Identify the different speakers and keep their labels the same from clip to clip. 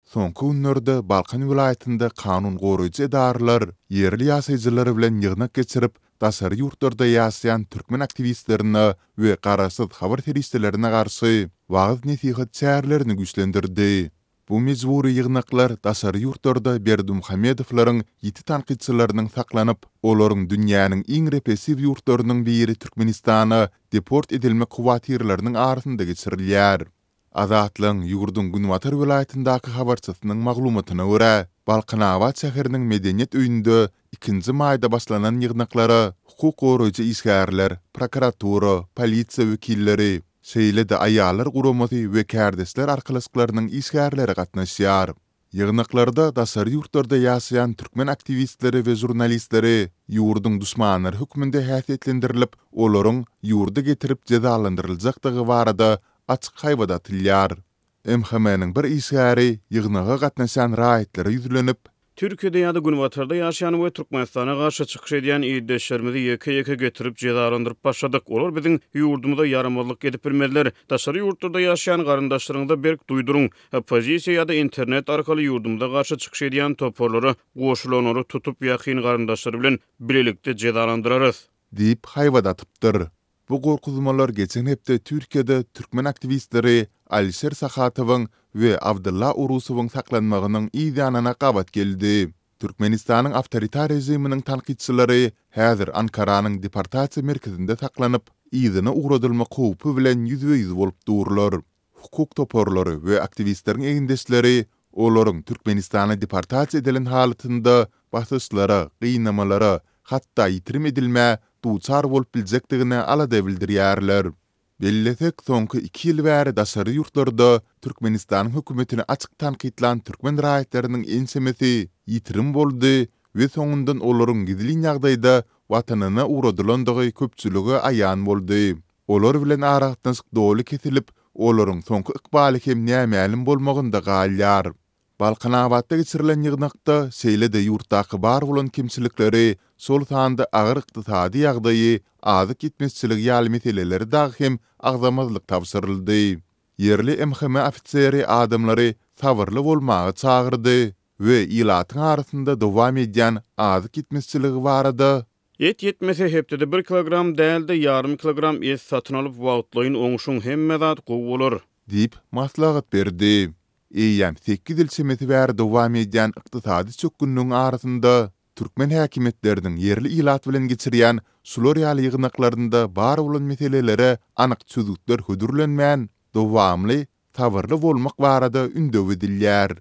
Speaker 1: Soňky günlerde Balkan welaýatynda kanun goraýjy edaralar ýerli ýaşaýjylar bilen ýygnak geçirip, daşary ýurtlarda ýaşaýan türkmen aktiwistlerine we garaşsyz habar serişdelerine garşy wagyz-nesihat çärelerini güýçlendirdi. Bu mejbury ýygnaklar daşary ýurtlarda Berdimuhamedowlaryň ýiti tankytçylarynyň saklanyp, olaryň dünýäniň iň repressiw ýurtlarynyň biri Türkmenistana deport edilmek howatyrlarynyň arasynda geçirilýär. Azatlygyň ýurduň günbatar welaýatyndaky habarçysynyň maglumatyna görä, Balkanabat şäheriniň Medeniýet öýünde ikinji maýda başlanan ýygnaklara hukuk goraýjy işgärler, prokuratura, polisiýa wekilleri, şeýle-de aýallar guramasy we kärdeşler arkalaşyklarynyň işgärleri gatnaşýar. Ýygnaklarda daşary ýurtlarda ýaşaýan türkmen aktiwistleri we žurnalistleri ýurduň duşmanlary hökmünde häsiýetlendirilip, olaryň ýurda getirip jezalandyryljakdygy barada açyk haýbat atylýar. MHM-niň bir işgäri ýygnaga gatnaşýan raýatlara ýüzlenip,
Speaker 2: Türkiýede ýa-da Günbatarda ýaşaýan we Türkmenistana garşy çykyş edýän ildeşlerimizi ýeke-ýeke getirip jezalandyryp başladyk. Olar biziň ýurdumyza ýaramazlyk edip bilmezler. Daşary ýurtlarda ýaşaýan garyndaşlaryňyza berk duýduryň. Oppozisiýa ýa-da internet arkaly ýurdumyza garşy çykyş edýän toparlara goşulanlary tutup ýakyn garyndaşlary bilen bilelikde jezalandyrarys.
Speaker 1: Diýip haýbat atypdyr. Bu gorkuzmalar geçen hepde Türkiýede türkmen aktiwistleri Alişer Sahatowyň we Abdylla Urusowyň saklanmagynyň yz ýanyna gabat geldi. Türkmenistanyň awtoritar režiminiň tankytçylary häzir Ankaranyň deportasiýa merkezinde saklanyp, yzyna ugradylmak howpy bilen ýüzbe-ýüz bolup durlar. Hukuk toparlary we aktiwistleriň egindeşleri olaryň Türkmenistana deportasiýa edilen halatynda basyşlara, gynamalara, hatda ýitirim edilmä duçar bolup biljekdigine alada bildirýärler. Bellesek, soňky iki ýyl bäri daşary ýurtlarda Türkmenistanyň hökümetini açyk tankytlan türkmen raýatlarynyň ençemesi ýitirim boldy we soňundan olaryň gizlin ýagdaýda watanyna ugradylandygy köpçülige aýan boldy. Olar bilen aragatnaşyk doly kesilip, olaryň soňky ykbaly hem nämälim bolmagynda galýar. Balkanabatda geçirilen ýygnakda şeýle-de ýurtdaky bar bolan kemçilikleri, şol sanda agyr ykdysady ýagdaýy, azyk ýetmezçiligi ýaly meseleleri dagy hem agzamazlyk tabşyryldy. Ýerli MHM ofiseri adamlary sabyrly bolmaga çagyrdy we ilatyň arasynda dowam edýän azyk ýetmezçiligi barada
Speaker 2: Et ýetmese hepdede bir kilogram däl-de ýarym kilogram et satyn alyp wagtlaýyn oňşuň hemme zat gowy bolar.
Speaker 1: Diýip, maslahat berdi. Eýýäm sekiz ýyl çemesi bäri dowam edýän ykdysady çökgünligiň arasynda türkmen häkimiýetleriniň ýerli ilat bilen geçirýän şular ýaly ýygnaklarynda bar bolan meselelere anyk çözgütler hödürlenmän, dowamly sabyrly bolmak barada ündew edilýär.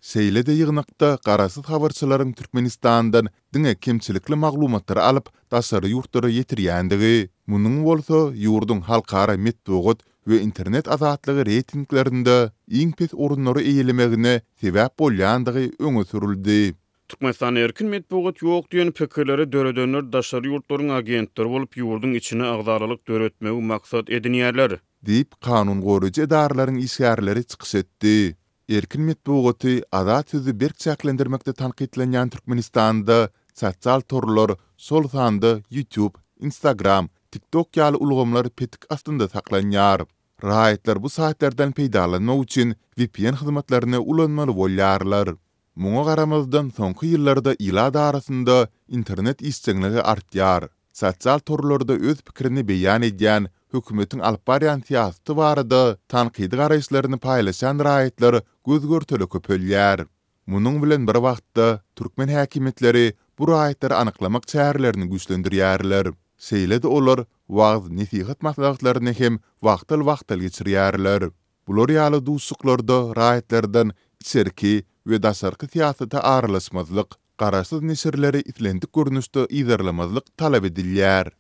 Speaker 1: Şeýle-de ýygnakda garaşsyz habarçylaryň Türkmenistandan diňe kemçilikli maglumatlary alyp, daşary ýurtlara ýetirýändigi, munuň bolsa ýurduň halkara metbugat we internet azatlygy reýtinglerinde iň pes orunlary eýelemegine sebäp bolýandygy öňe sürüldi.
Speaker 2: Türkmenistanda erkin metbugat ýok diýen pikirleri döredenler daşary ýurtlaryň agentleri bolup, ýurduň içinde agzalalyk döretmegi maksat edinýärler.
Speaker 1: Diýip, kanun goraýjy edaralaryň işgärleri çykyş etdi. Erkin metbugaty, azat sözi berk çäklendirmekde tankytlanýan Türkmenistanda sosial torlar, şol sanda YouTube, Instagram, TikTok ýaly ulgamlar petik astynda saklanýar. Raýatlar bu saýtlardan peýdalanmak üçin vpn hyzmatlaryny ulanmaly bolýarlar. Muňa garamazdan, soňky ýyllarda ilat arasynda internet işjeňligi artýar. Sosial torlarda öz pikirini beýan edýän, hökümetiň alyp barýan syýasaty barada tankydy garaýyşlaryny paýlaşýan raýatlar göz-görtele köpelýär. Munuň bilen bir wagtda, türkmen häkimiýetleri bu raýatlary anyklamak çärelerini güýçlendirýärler. Şeýle-de olar wagyz-nesihat maslahatlaryny hem wagtal-wagtal geçirýärler. Bular ýaly duşuşyklarda raýatlardan içerki we daşarky syýasata aralaşmazlyk, garaşsyz neşirleri islendik görnüşde yzarlamazlyk talap edilýär.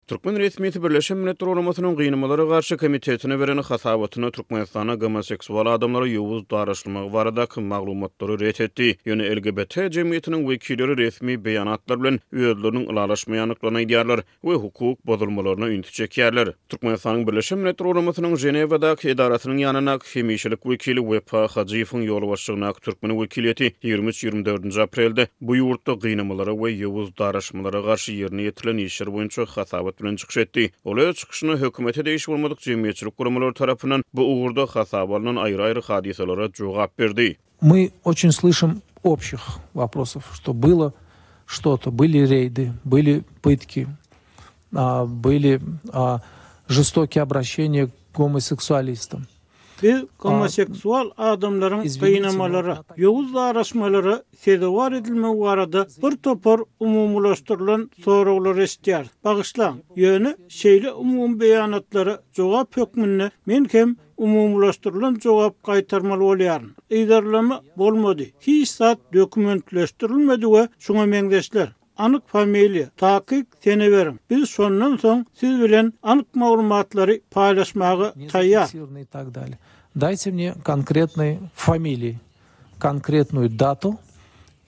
Speaker 2: Türkmen resmisi Birleşen Milletler Guramasynyň Gynamalara garşy komitetine beren hasabatynda Türkmenistanda gomoseksual adamlara ýowuz daraşylmagy baradaky maglumatlary ret etdi. Ýöne LGBT jemgyýetiniň wekilleri resmi beýanatlar bilen özleriniň ylalaşmaýandyklaryny aýdýarlar we hukuk bozulmalaryna ünsi çekýärler. Türkmenistanyň Birleşen Milletler Guramasynyň Ženewadaky edarasynyň ýanyndaky hemişelik wekili Wepa Hajyýewiň ýolbaşçylygyndaky türkmen wekiliýeti 23, 24-nji aprelde bu ýurtda gynamalara we ýowuz daraşmalara garşy ýerine ýetirilen işler boýunça hasabat. hasabat bilen çykyş etdi. Ol öz çykyşynda hökümete degişli bolmadyk jemgyýetçilik guramalary tarapyndan bu ugurda hasaba alnan aýry-aýry hadysalara jogap berdi.
Speaker 3: Мы очень слышим общих вопросов, что было что-то, были рейды, были пытки, были жестокие обращения к гомосексуалистам.
Speaker 4: Biz gomoseksual adamlaryň gynamalara, ýowuz daraşmalara sezewar edilmegi barada bir topar umumylaşdyrylan soraglary eşidýäris. Bagyşlaň, ýöne şeýle umumy beýanatlara jogap hökmünde men hem umumylaşdyrylan jogap gaýtarmaly bolýaryn. Yzarlama bolmady, hiç zat dokumentleşdirilmedi we şuňa meňzeşler. Anyk familiýa, takyk sene beriň. Biz şondan soň siz bilen anyk maglumatlary paýlaşmaga taýýar.
Speaker 3: Dajte mne konkretnye familii, konkretnuyu datu,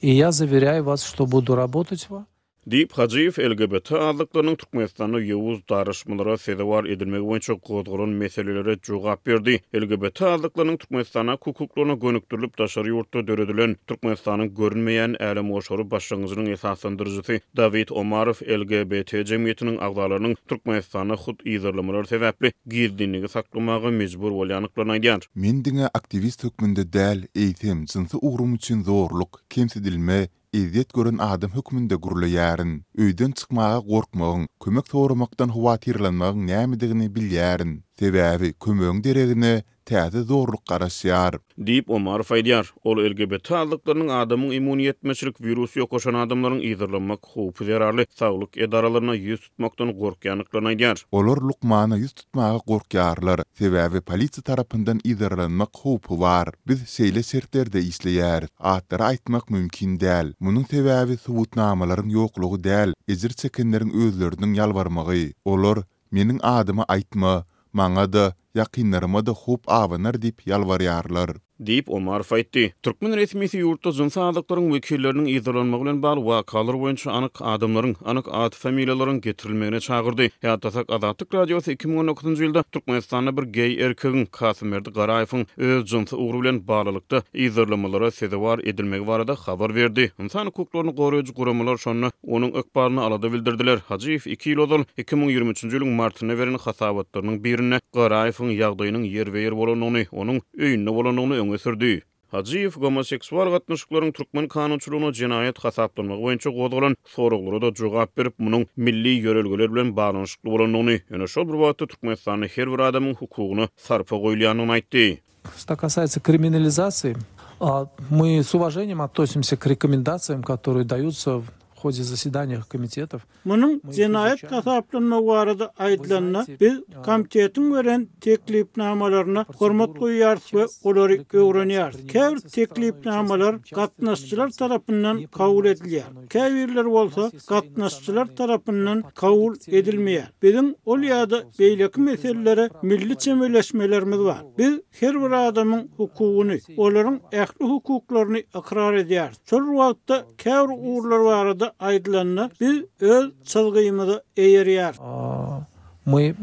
Speaker 3: i ýa zawerýaýu was, şto budu rabotat wa.
Speaker 2: Diýip, Hajyýew LGBT azlyklarynyň Türkmenistanda ýowuz daraşmalara sezewar edilmegi boýunça gozgalan meselelere jogap berdi. LGBT azlyklarynyň Türkmenistandaky hukuklaryna gönükdirilip daşary ýurtda döredilen Türkmenistanyň görünmeýän älemgoşary başlangyjynyň esaslandyryjysy Dawid Omarow LGBT jemgyýetiniň agzalarynyň Türkmenistanda hut yzarlamalar sebäpli gizlinligi saklamaga mejbur bolýandyklaryny aýdýar.
Speaker 1: Men diňe aktiwist hökmünde däl, eýsem, jynsy ugrum üçin zorluk, kemsidilme, ezýet gören adam hökmünde gürleýärin. Öýden çykmaga gorkmagyň, kömek soramakdan howatyrlanmagyň nämedigini bilýärin. Sebäbi kömegiň deregine täze zorluk garaşýar.
Speaker 2: Diýip, Omarow aýdýar. Ol LGBT azlyklarynyň adamyň immun ýetmezçilik wirusy ýokaşan adamlaryň yzarlanmak howpy zerarly saglyk edaralaryna ýüz tutmakdan gorkýandyklaryny aýdýar.
Speaker 1: Olar lukmana ýüz tutmaga gorkýarlar, sebäbi polisiýa tarapyndan yzarlanmak howpy bar. Biz şeýle şertlerde işleýäris. Atlary aýtmak mümkin däl. Munuň sebäbi subutnamalaryň ýoklugy däl, ejir çekenleriň özleriniň ýalbarmagy. Olar, Meniň adymy aýtma, maňa-da, ýakynlaryma-da howp abanar diýip ýalbarýarlar.
Speaker 2: Diýip, Omarow aýtdy. Türkmen resmisi ýurtda jynsy azlyklaryň wekilleriniň yzarlanmagy bilen bagly wakalar boýunça anyk adamlaryň, anyk at-familiýalaryň getirilmegine çagyrdy. Ýatlasak, Azatlyk Radiosy 2019-njy ýylda Türkmenistanda bir geý erkegiň, Kasymberdi Garaýewiň öz jynsy ugry bilen baglylykda yzarlamalara sezewar edilmegi barada habar berdi. Ynsan hukuklaryny goraýjy guramalar şonda onuň ykbalyna alada bildirdiler. Hajyýew iki ýyl ozal, 2023 nji ýylyň martynda beren hasabatlarynyň birinde Garaýewiň ýagdaýynyň ýerbe-ýer bolandygyny, onuň öýünde bolandygyny öňe sürdi. Hajyýew gomoseksual gatnaşyklaryň türkmen kanunçylygynda jenaýat hasaplanmagy boýunça gozgalan soraglara-da jogap berip, munuň milli ýörelgeler bilen baglanyşykly bolandygyny, ýöne şol bir wagtda Türkmenistanda her bir adamyň hukugyna sarpa goýulýandygyny aýtdy.
Speaker 3: Что касается криминализации, мы с уважением относимся к рекомендациям, которые даются в ходе заседаниях комитетов.
Speaker 4: Munuň jenaýat hasaplanmagy barada aýdylanda, biz komitetiň beren teklipnamalaryna hormat goýýarys we olary öwrenýäris. Käbir teklipnamalar gatnaşyjylar tarapyndan kabul edilýär, käbirleri bolsa gatnaşyjylar tarapyndan kabul edilmeýär. Biziň ol ýa-da beýleki meselelere milli çemeleşmelerimiz bar. Biz her bir adamyň hukugyny, olaryň ähli hukuklaryny ykrar edýäris. Şol bir wagtda, käbir ugurlar barada aýdylanda, biz öz çyzgymyza eýerýäris.
Speaker 3: Мы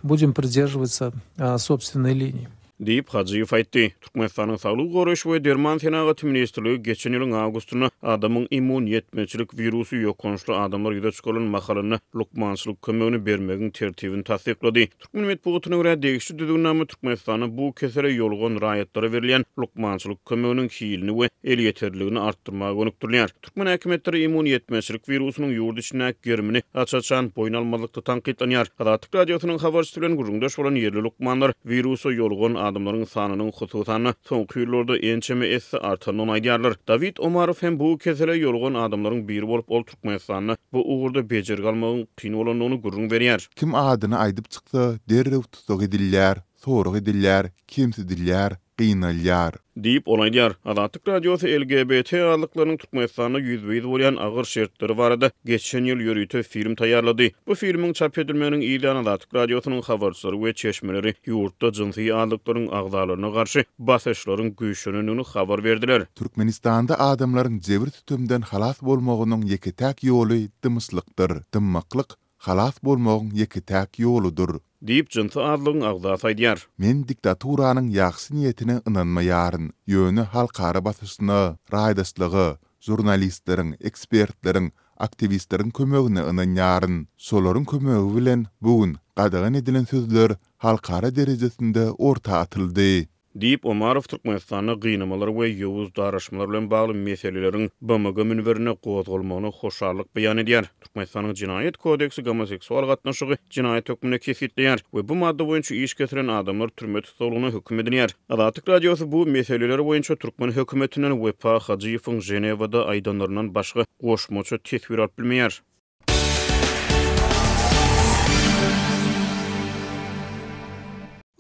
Speaker 3: budem pridерживаться собственной linii.
Speaker 2: Diýip, Hajyýew aýtdy. Türkmenistanyň Saglygy goraýyş we derman senagaty ministrligi geçen ýylyň awgustynda adamyň immun ýetmezçilik wirusy ýokançly adamlar ýüze çykarylan mahalynda lukmançylyk kömegini bermegiň tertibini tassyklady. Türkmen metbugatyna görä, degişli düzgünnama Türkmenistanda bu kesele ýolugan raýatlara berilýän lukmançylyk kömeginiň hilini we elýeterliligini artdyrmaga gönükdirilýär. Türkmen häkimiýetleri immun ýetmezçilik wirusynyň ýurt içindäki gerimini aç-açan boýun almazlykda tankytlanýar. Azatlyk Radiosynyň habarçysy bilen gürrüňdeş bolan ýerli lukmanlar wirusa ýolugan adamlaryň sanynyň, hususan-da, soňky ýyllarda ençeme esse artandygyny aýdýarlar. Dawid Omarow hem bu kesele ýolugan adamlaryň biri bolup, ol Türkmenistanda bu ugurda bejergi almagyň kyn bolandygyny gürrüň berýär.
Speaker 1: Kim adyny aýdyp çyksa, derrew tussag edilýär, sorag edilýär, kemsidilýär, gynalýar.
Speaker 2: Diýip, ol aýdýar. Azatlyk Radiosy LGBT azlyklarynyň Türkmenistanda ýüzbe-ýüz bolýan agyr şertleri barada geçen ýyl ýörite film taýýarlady. Bu filmiň çap edilmeginiň yz ýany Azatlyk Radiosynyň habarçylary we çeşmeleri ýurtda jynsy azlyklaryň agzalaryna garşy basyşlaryň güýçlenendigini habar berdiler.
Speaker 1: Türkmenistanda adamlaryň jebir-sütemden halas bolmagynyň ýeke-täk ýoly dymyşlykdyr. Dymmaklyk halas bolmagyň ýeke-täk ýoludyr.
Speaker 2: Diýip, jynsy azlygyň agzasy aýdýar.
Speaker 1: Men diktaturanyň ýagşy niýetine ynanmaýaryn, ýöne halkara basyşyna, raýdaşlyga, žurnalistleriň, ekspertleriň, Aktiwistleriň kömegine ynanýaryn. Şolaryň kömegi bilen bu gün gadagan edilen sözler halkara derejesinde orta atyldy.
Speaker 2: Diýip, Omarow Türkmenistanda gynamalar we ýowuz daraşmalar bilen bagly meseleleriň BMG münberinde gozgalmagyna hoşallyk beýan edýär. Türkmenistanyň Jenaýat kodeksi gomoseksual gatnaşygy jenaýat hökmünde kesgitleýär we bu madda boýunça iş kesilen adamlar türme tussaglygyna höküm edilýär. Azatlyk Radiosy bu meseleler boýunça türkmen hökümetinden Wepa Hajyýewiň Ženewada aýdanlaryndan başga goşmaça teswir alyp bilmeýär.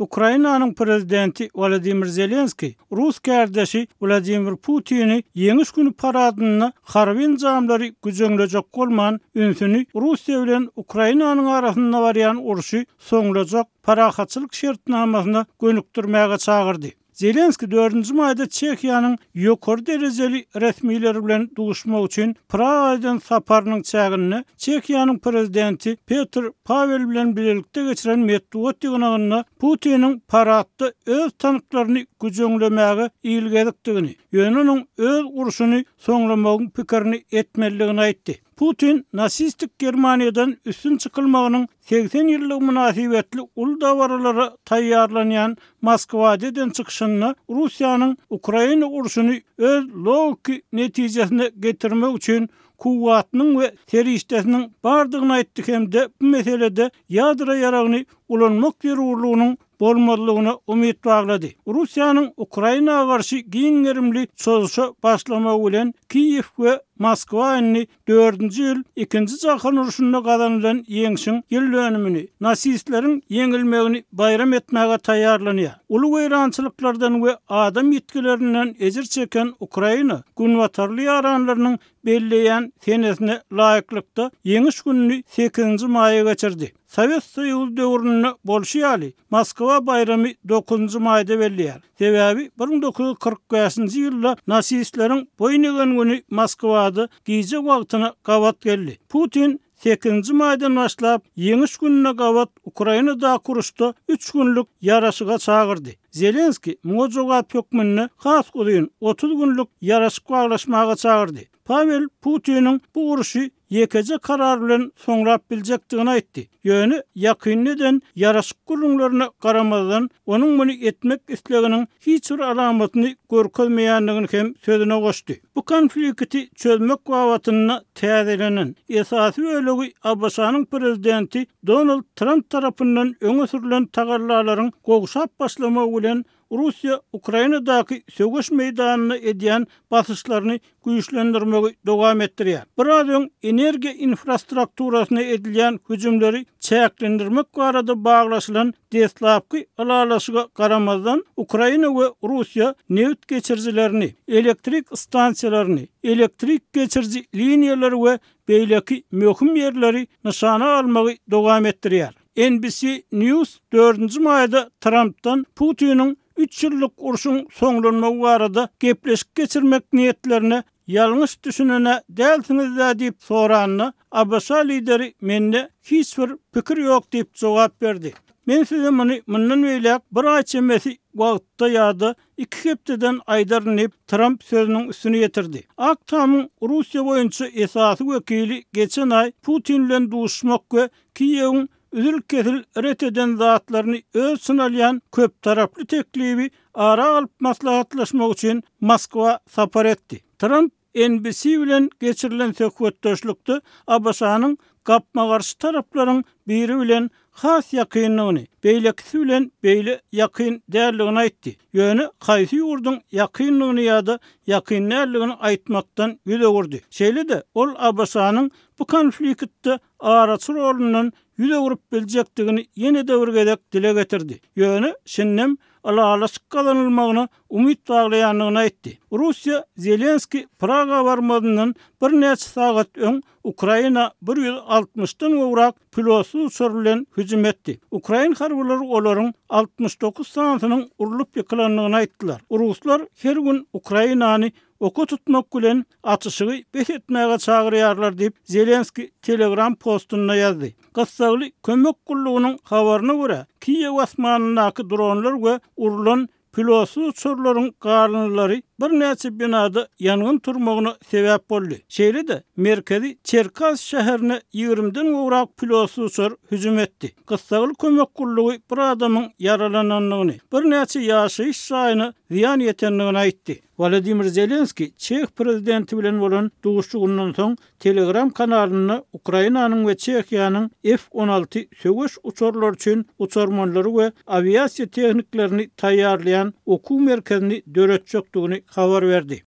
Speaker 4: Ukrainanyň prezidenti Wolodymyr Zelenskiý rus kärdeşi Wladimir Putini Ýeňiş güni paradynda harby enjamlary güjeňlejek bolman, ünsüni Russiýa bilen Ukrainanyň arasynda barýan urşy soňlajak parahatçylyk şertnamasyna gönükdirmäge çagyrdy. Zelenskiý dördünji maýda Çehiýanyň ýokary derejeli resmileri bilen duşmak üçin Praga eden saparynyň çäginde Çehiýanyň prezidenti Petr Pawel bilen bilelikde geçiren metbugat ýygnagynda Putiniň paradda öz tanklaryny güjeňlemäge ilgezikdigini, ýöne onuň öz urşuny soňlamagyň pikirini etmelidigini aýtdy. Putin nasistik Germaniýadan üstün çykylmagynyň 80 ýyllygy mynasybetli uly dabaralara taýýarlanýan Moskwada eden çykyşynda Russiýanyň Ukraina urşuny öz logiki netijesine getirmek üçin kuwwatynyň we serişdesiniň bardygyny aýtdy hem-de bu meselede ýadro ýaragyny ulanmak zerurlygynyň bolmazlygyna umyt baglady. Russiýanyň Ukraina garşy giň gerimli çozuşa başlamagy bilen Kiýew we Moskwa indi dördünji ýyl Ikinji jahan urşunda gazanylan ýeňşiň ýyl dönümini, nasistleriň ýeňilmegini baýram etmäge taýýarlanýar. Uly weýrançylyklardan we adam ýitgilerinden ejir çeken Ukraina günbatarly ýaranlarynyň belleýän senesine laýyklykda Ýeňiş gününi sekizinji maýa geçirdi. Sowet Soýuzy döwründe bolşy ýaly, Moskwa baýramy dokuzynjy maýda belleýär. Sebäbi 1945-nji ýylda nasistleriň boýun egen güni Moskwada gije wagtyna gabat geldi. Putin sekizinji maýdan başlap Ýeňiş gününe gabat Ukrainadaky uruşda üç günlük ýaraşyga çagyrdy. Zelenskiý muňa jogap hökmünde has uzyn, 30 günlük ýaraşyk baglaşmaga çagyrdy. Pawel Putiniň bu urşy ýekeje karar bilen soňlap biljekdigini aýtdy. Ýöne ýakynda eden ýaraşyk gürrüňlerine garamazdan, onuň muny etmek isleginiň hiç bir alamatyny görkezmeýändigini hem sözüne goşdy. Bu konflikti çözmek babatynda täzelenen esasy bölegi ABŞ-nyň prezidenti Donald Tramp tarapyndan öňe sürlen tagallalaryň gowşap başlamagy bilen Russiýa Ukrainadaky söweş meýdanynda edýän basyşlaryny güýçlendirmegi dowam etdirýär. Biraz öň energiýa infrastrukturasyna edilýän hüjümleri çäklendirmek barada baglaşylan deslapky ylalaşyga garamazdan, Ukraina we Russiýa nebit geçirijilerini, elektrik stansiýalaryny, elektrik geçiriji liniýalary we beýleki möhüm ýerleri nyşana almagy dowam etdirýär. NBC News dördünji maýda Trampdan Putiniň üç ýyllyk urşuň soňlanmagy barada gepleşik geçirmek niýetlerine ýalňyş düşünen-ä dälsiňiz-dä diýip soranda, ABŞ lideri mende hiç bir pikir ýok diýip jogap berdi. Men size muny mundan beýläk bir aý çemesi wagtda ýa-da iki hepdeden aýdaryn diýip, Tramp sözüniň üstüni ýetirdi. Ak Tamyň Russiýa boýunça esasy wekili geçen aý Putin bilen duşuşmak we Kiýewiň üzül-kesil ret eden zatlaryny öz içine alýan köptaraply teklibi ara alyp maslahatlaşmak üçin Moskwa sapar etdi. Tramp NBC bilen geçirilen söhbetdeşlikde ABŞ-nyň gapma-garşy taraplaryň biri bilen has ýakyndygyny, beýlekisi bilen beýle ýakyn däldigini aýtdy. Ýöne haýsy ýurduň ýakyndygyny ýa-da ýakyn däldigini aýtmakdan ýüz öwürdi. Şeýle-de, ol ABŞ-nyň bu konfliktde araçy rolundan ýüz öwrüp biljekdigini ýene-de bir gezek dile getirdi. Ýöne şindem ylalaşyk gazanylmagyna umyt baglaýandygyny aýtdy. Russiýa Zelenskiý Praga barmazyndan birnäçe sagat öň Ukraina 160-dan gowrak pilotsyz uçar bilen hüjüm etdi. Ukrain harbylary olaryň 69 sanysynyň urlup ýykylandygyny aýtdylar. Ruslar her gün Ukrainany oka tutmak bilen atyşygy bes etmäge çagyrýarlar diýip, Zelenskiý Telegram postunda ýazdy. Gyssagly kömek gullugynyň habaryna görä, Kiýew asmanyndaky dronlar we urlan pilotsyz uçarlaryň galyndylary birnäçe binada ýangyn turmagyna sebäp boldy. Şeýle-de, merkezi Çerkas şäherine ýigrimiden gowrak pilotsyz uçar hüjüm etdi. Gyssagly kömek gullugy bir adamyň ýaralanandygyny, birnäçe ýaşaýyş jaýyna zyýan ýetendigini aýtdy. Wolodymyr Zelenskiý çeh prezidenti bilen bolan duşuşygyndan soň Telegram kanalynda Ukrainanyň we Çehiýanyň F 16 söweş uçarlary üçin uçarmanlary we awiasiýa tehniklerini taýýarlaýan okuw merkezini döretjekdigini habar berdi.